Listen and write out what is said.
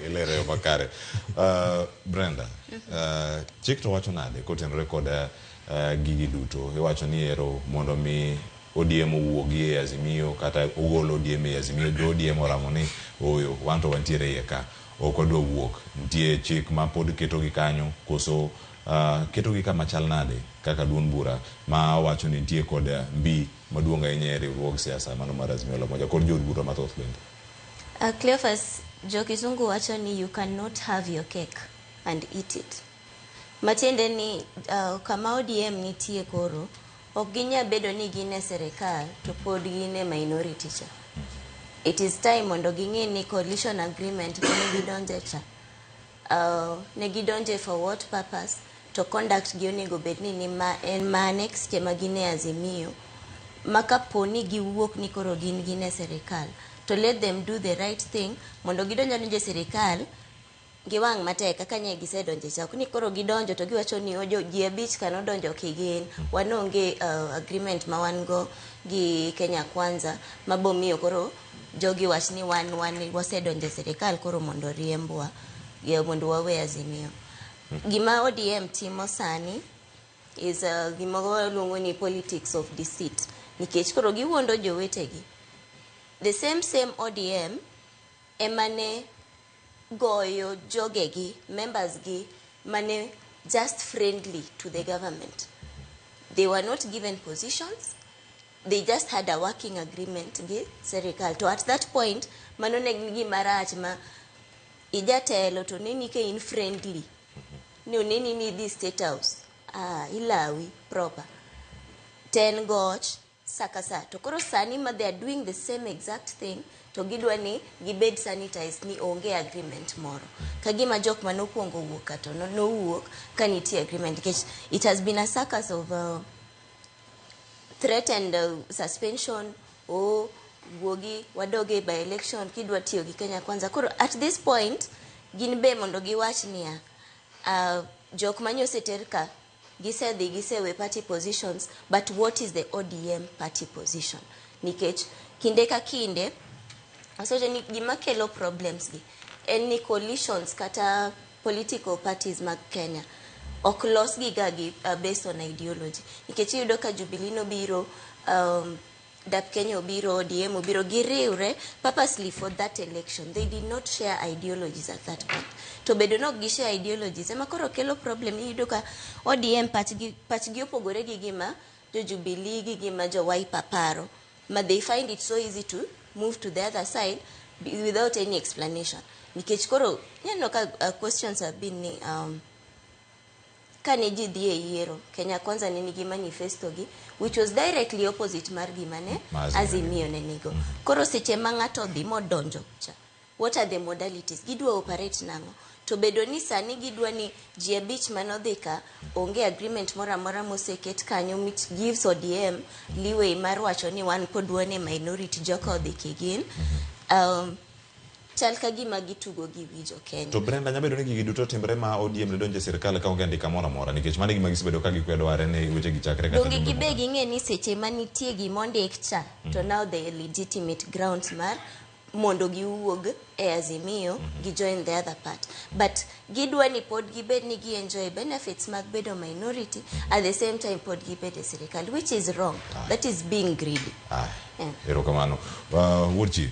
Ilero yo makare. Brenda, chik to wacho nade kotenore kod gigi duto? Iwacho ni ero mondo mi ODM owuogi e Azimio kata ogol ODM e Azimio, jo ODM oramo ni oyo, wan to wantiere iye ka, ok wadwa wuok. Nitie chik ma pod ketogi kanyo koso ketogi kama chal nade kaka duond bura ma wacho ni nitie kod mbi maduong' ahinya e riwruog siasa mano mar Azimio la Umoja kod jood bura mathoth bende. Cleophas, jo kizungu wacho ni you cannot have your cake and eat it. Matiende ni kama ODM nitie koro, ok ginyal bedo ni gin e serikal to pod gin e minority cha. It is time mondo ging'e ni coalition agreement mane gidonje cha. Ne gidonje for what purpose? To conduct gi onego bed ni ma en mane seche ma gin e Azimio. Ma kapo ni giwuok ni koro gin e serikal, to let them do the right thing mondo gidonj adonja e serikal gi wang' matek kaka nye gisedonje cha. Ok ni koro gidonjo to giwacho ni ojo ji 5 ka nodonjo kigin wan onge agreement ma wan go gi Kenya Kwanza mabomiyo koro jogi wach ni wan wasedonjo e serikal koro mondo riembwa mondo wawe Azimio. Gima ODM timo sani is gima waluongo ni politics of deceit, nikech koro giwuondo jowetegi. The same ODM ema ne goyo jogegi, members gi mane just friendly to the government. They were not given positions, they just had a working agreement gi serikal. To at that point mano ne gima rach ma ijatelo to neni ka in friendly ni oneni ni idhi State House, ah, ilawi proper ten goch sa ka sa. To koro sani ma they are doing the same exact thing, to gidwa ni gibed sanitized ni onge agreement moro ka gima jok manokwongo wuok ka to nowuok ka nitie agreement, nikech it has been a circus of threatened suspension o wuogi wadoge by election kidwa tiyo gi Kenya Kwanza. Koro at this point gin be mondo giwach niya, jok manyoseter ka gisedhi gisewe party positions, but what is the ODM party position? Nikech kinde ka kinde asocho ni gima kelo problems gi en ni coalitions kata political parties mag Kenya ok los gi ga gi based on ideology, nikech iyudo ka Jubilee nobiro, DAP Kenya obiro, ODM obiro, giriwre purposely for that election. They did not share ideologies at that point. To bedo nok gi share ideologies ema koro kelo problem. Iyudo ka ODM pachgi opogore gi gima jo Jubilee gi gima jo Wiper paro, ma they find it so easy to move to the other side without any explanation, nikech koro ineno ka questions have been ni kane ji dhi e yiero, Kenya Kwanza ne nigi manifesto gi which was directly opposite mar gima ne Ma Azimio. Azimio ne nigo. Koro seche ma ng'ato dhi modonjo cha, what are the modalities? Gidwa operate nang'o? To bedo ni sani gidwa ni ji 5 manodhi ka onge agreement moro amora moseket kanyo which gives ODM leeway mar wacho ni wan pod wan e minority, joka odhi kigin, chal ka gima gitugo gi wi jo Kenya. To Brenda, nyalo bedo ni gigi duto timre ma ODM ne donjo e sirikal ka onge andika moro amora, nikech mano e gima gisebedo ka gikwedo are ne weche gi chakre kata Donge jumbe gibe mokalo. Ging'e ni seche manitie gimondik cha to now the legitimate grounds mar mondo giwuog e Azimio gi join the other part, but gidwa ni pod gibed ni gi enjoy benefits mag bedo minority, at the same time pod gibed e sirikal, which is wrong. That is being greedy. Ah, Yeah. erokamano. Wuod Chief.